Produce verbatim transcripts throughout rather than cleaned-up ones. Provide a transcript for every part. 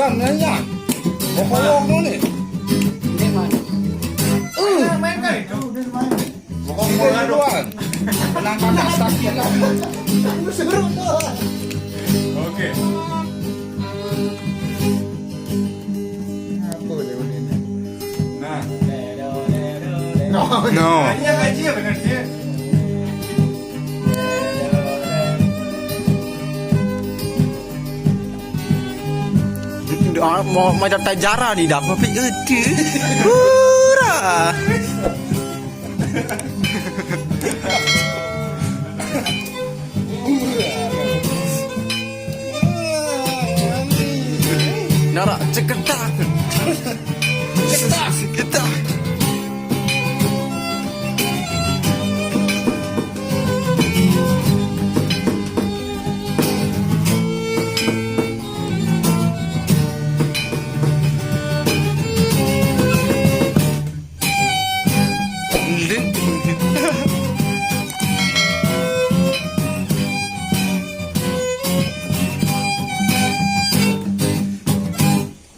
Nanya. Bohong ni. Ini mana? Main kan itu. Bohong duluan. Kenapa tak sakit lagi? Oke. Apa dia ni? Nah. No. No. Hanya aja benar dia. Mau macam tajara ni dah. Tapi itu. Hura. Nara ceketak. Ceketak. Ceketak.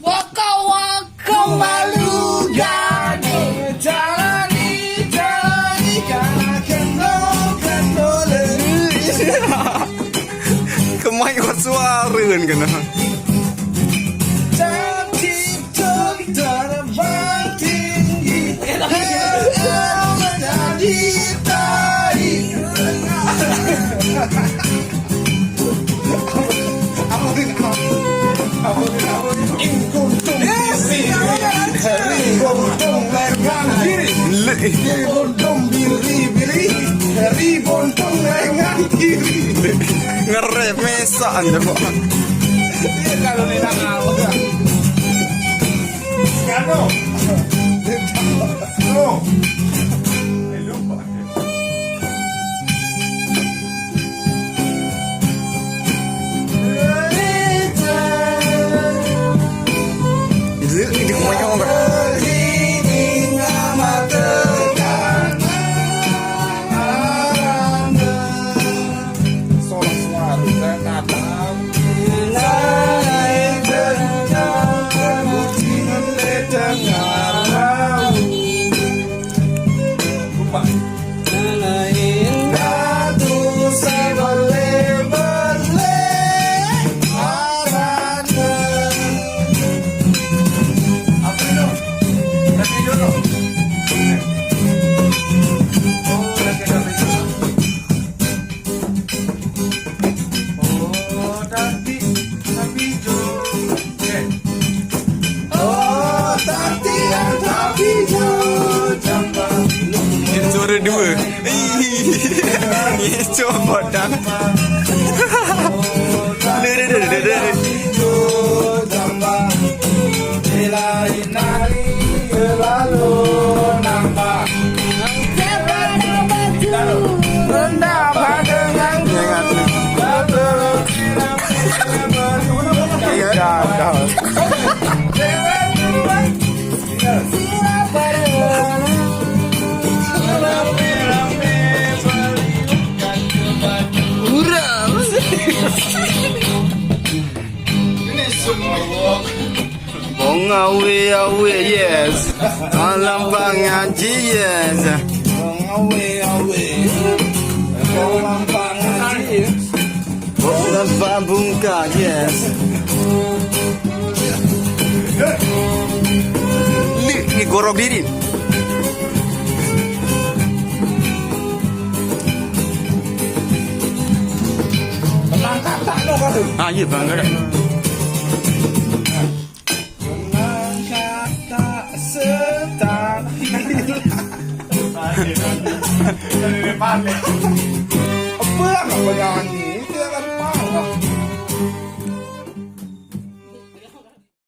Waka waka malu gane. Jalani, jalani, kana kendo, kendo le. Kemai kot suara kan kena. Cantik, cantik, terbang tinggi. Menjadi tai. Ing kuntum biri, ri kuntum lengan kiri. Ing kuntum biri, biri, ri kuntum lengan kiri. Ngerep mesan deh, Pak. Iya, kalau ni nak awak. Sekarang. No. Eh, lupa. Oh, tapi, tapi jo. Eh. Oh, tapi yang tapi jo. Ini suara dua. Ih, ini copot dah. Deh, deh, deh, deh, deh. Ini semua. Bong awe awe, yes. Malam pangaji, yes. Bong awe awe. Malam pangaji. Bong dan pabungka, yes. Li, ni gorok diri. Berangkat tak tu kau tu? Ah, ya, berangkat. Mengangkat tak setahil. Apa yang kau nyanyi?